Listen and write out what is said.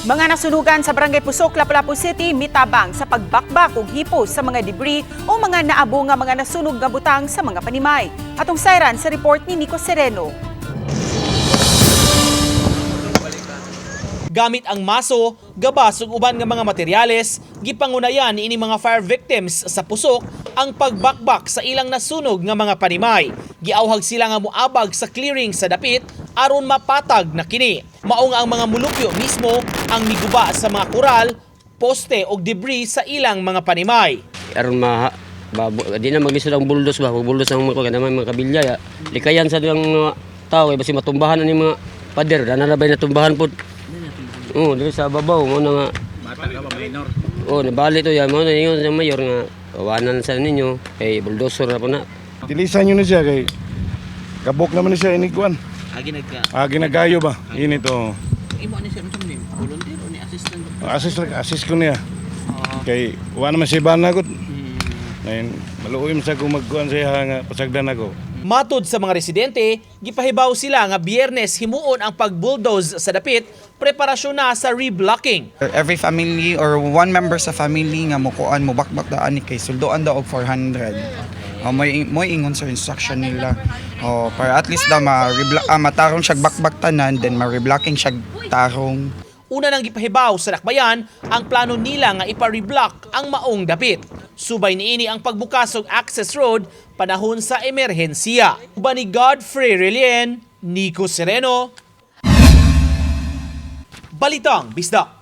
Mga nasunugan sa Barangay Pusok, Lapu-Lapu City mitabang sa pagbakbak ug hipos sa mga debris o mga naabo nga mga nasunog nga butang sa mga panimay. Atong sayran sa report ni Nico Sereno. Gamit ang maso, gabas ug uban nga mga materyales, gipangunayan niini mga fire victims sa Pusok ang pagbakbak sa ilang nasunog nga mga panimay. Giawhag sila nga moabag sa clearing sa dapit aron mapatag na kini. Mao nga ang mga mulupyo mismo ang miguba sa mga koral, poste ug debris sa ilang mga panimay. Aron ma ba, di na maglisod ang bulldoze ba, kung bulldoze ang mga naman mga kabilya ya. Likayan sa ang mga tao kay basi matumbahan ani mga pader, dana na bay natumbahan pud. Oo, diri sa babaw mo na nga. Bata ka ba, minor? Oh, nabali to ya mo na ingon sa mayor nga kawanan sa ninyo kay bulldozer na po na. Dilisan nyo na siya kay kabok naman ni siya ini kuan. Agi nagka. Ah, ginagayo ba? Ini to. Imo ani siya unsa ni volunteer o ni assistant? Assist assist ko niya. Kay wa naman siya bana gud. Ngayon, maluoy man sa kung magkuan siya nga pasagdan ako. Matod sa mga residente, gipahibaw sila nga Biyernes himuon ang pagbulldoze sa dapit, preparasyon na sa reblocking. Every family or one member sa family nga mukuan mo bakbak daan ni kay suldoan daw og 400. Oh, moy ingon sa instruction nila. Oh, para at least daw ma matarong siya bakbak tanan, then ma-reblocking siya tarong. Una nang gipahibaw sa Dakbayan ang plano nila nga ipa-reblock ang maong dapit. Subay niini ang pagbukas og access road panahon sa emerhensiya. Uban ni Godfrey Relien, Nico Sereno. Balitang Bisdak.